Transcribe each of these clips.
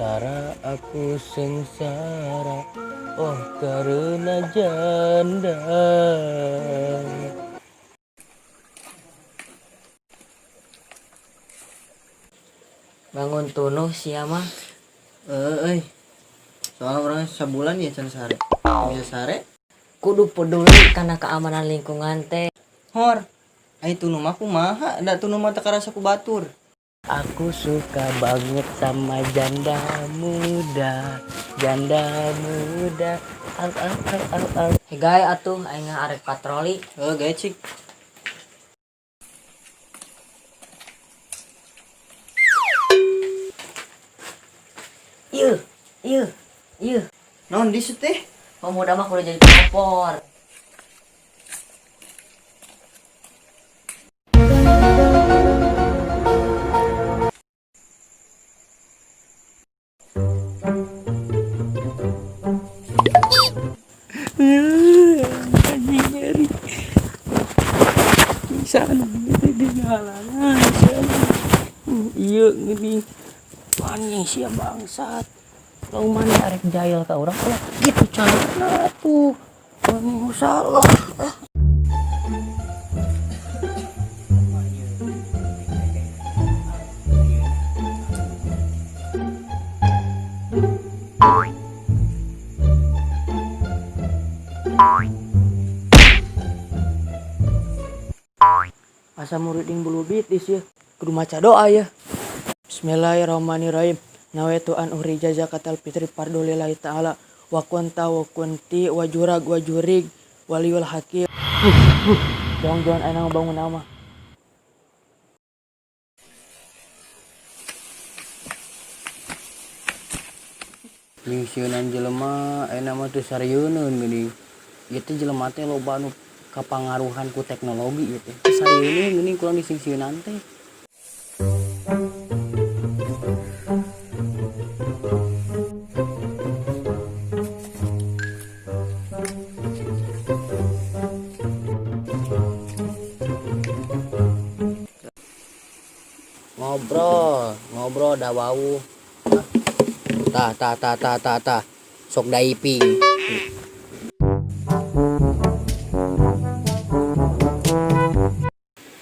Sengsara, aku sengsara, oh karena janda. Bangun tunuh sia mah. Eh, soalnya orang sebulan ya can sare. Bisa sare? Kudu peduli karena keamanan lingkungan teh. Hor. Ai tunu mah kumaha? Da tunu mah teu karasa ku batur. Aku suka banget sama janda muda, janda muda. Au au au au au. Hegai atuh aing arek patroli. Heuh, gae cik. Ieu, ieu, ieu. Naon di teh? Pemuda mah kudu jadi pelopor. Anjing nyeri. Pisan itu di halangan. Iya gini. Anjing sia bangsat. Lau mana arek jahil ka urang ulah gitu carana tuh. Anjing salah. Asa muriding bulu bitis ya. Kudu maca doa ya. Bismillahirrahmanirrahim. Nawaitu an urija zakatal fitri fardu lillahi ta'ala wa kunta wa kunti wa jurag wa jurig waliyul hakim. Jangan-jangan aing bangun nama. Nyingsieunan jelema ayeuna mah teu sarieun geuning. Ieu teh jelema teh loba nu kapangaruhan ku teknologi ieu teh. Teu sarieun geuning kurang disingsieunan teh. Ngobrol, ngobrol da wau. Tah tah tah tah tah tah. Sok diving.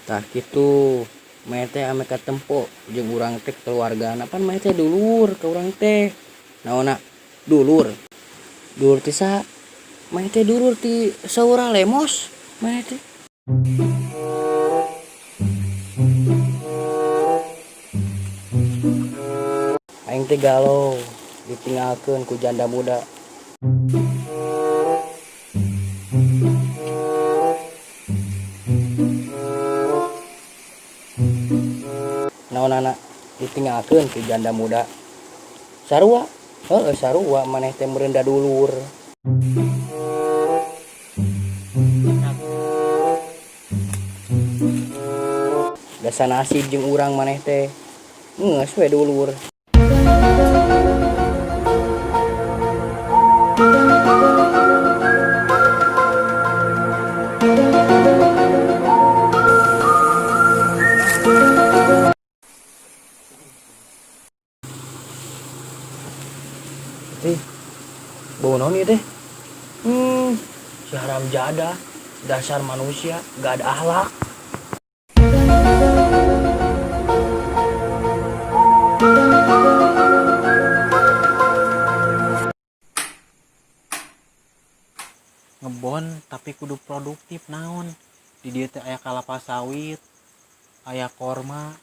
Tah kitu. Meh teh ame katempo jeung urang teh keluargana pan meh teh dulur ka urang teh. Naonna? Dulur. Dulur teh saha? Meh teh dulur ti saurang lemos meh teh. Aing teh galau ditinggalkeun ku janda muda. Naonana ditinggalkeun ku janda muda. Sarua, heueuh sarua maneh teh meureun da dulur. Dasa nasib jeung urang maneh teh geus we dulur. Teh, bau naon ieu teh? Si haram jadah, dasar manusia, gak ada akhlak. Ngebon tapi kudu produktif naon. Di dieu teh aya kalapa sawit, aya korma,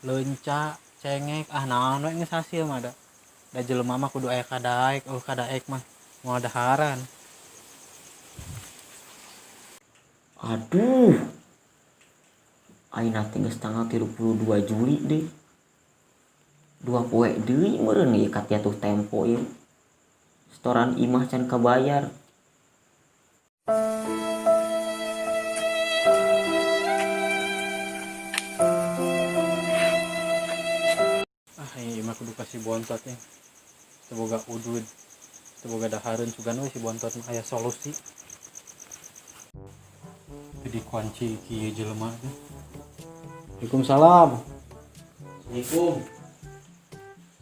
leunca, cengek, ah naon we geus hasil mah da. Da jelema mah kudu aya kadaek, eueuh kadaek mah moal daharan. Aduh. Ayeuna teh geus tanggal 32 Juli deui. 2 poe deui meureun ieu katiatuh tempo ieu. Setoran imah can kabayar. Ah, ieu mah kudu kasih bontot nih. Teu boga udud, teu boga dahareun sugan we si bontot mah aya solusi. Teu dikunci kieu jelema teh. Waalaikumsalam. Assalamualaikum.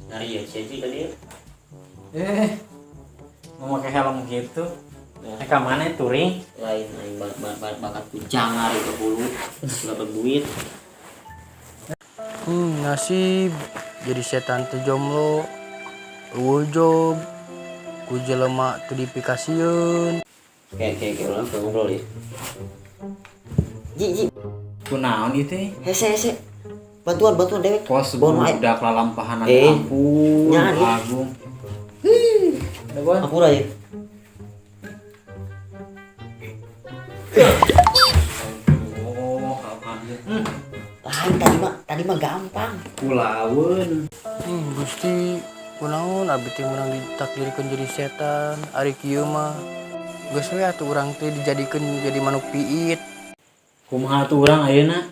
Nyari ya si tadi ya. Mau pakai helm gitu. Ka mana touring? Lain lain bakat kujangar itu hulu. Dapat duit. Nasib jadi setan teh jomblo. Eueuh job. Ku jelema teu dipikasieun. Kayak kayak orang ngobrol ya. Ji ji. Kunaon ieu teh? Hese hese. Bantuan bantuan dewek. Kos Bon, wae. budak lalampahan Eh. ampun, Nyahan, ieu. Agung. Udah, Bon. Ampura ya. Oh, alhamdulillah. Lain tadi mah gampang. Kulaun. Gusti, kunaon abdi teh meunang ditakdirkeun jadi setan, ari kieu mah. Geus we atuh urang teh dijadikeun jadi manuk piit. Kumaha tuh urang ayeuna?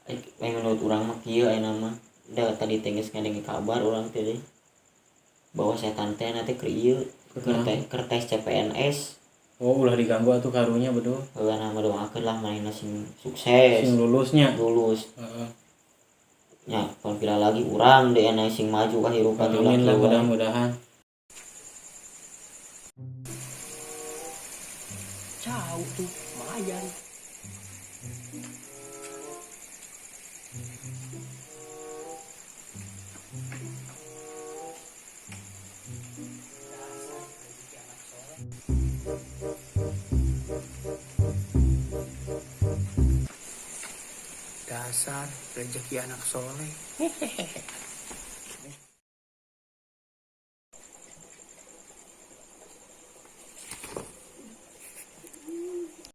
Ai menurut urang mah kieu ayeuna mah. Da tadi teh geus ngadenge kabar urang teh deui. Bahwa setan teh nanti keur ieu keur tes CPNS. Oh, ulah diganggu atuh karunya betul. Heeh, nah doakeun lah manehna sing sukses. Sing lulusnya. Lulus. Heeh. Nya, pan pira lagi urang deui anu sing maju kahirupan teh ulah Amin lah kieu wae. mudah-mudahan. Cau tuh, lumayan. Dasar rezeki anak soleh.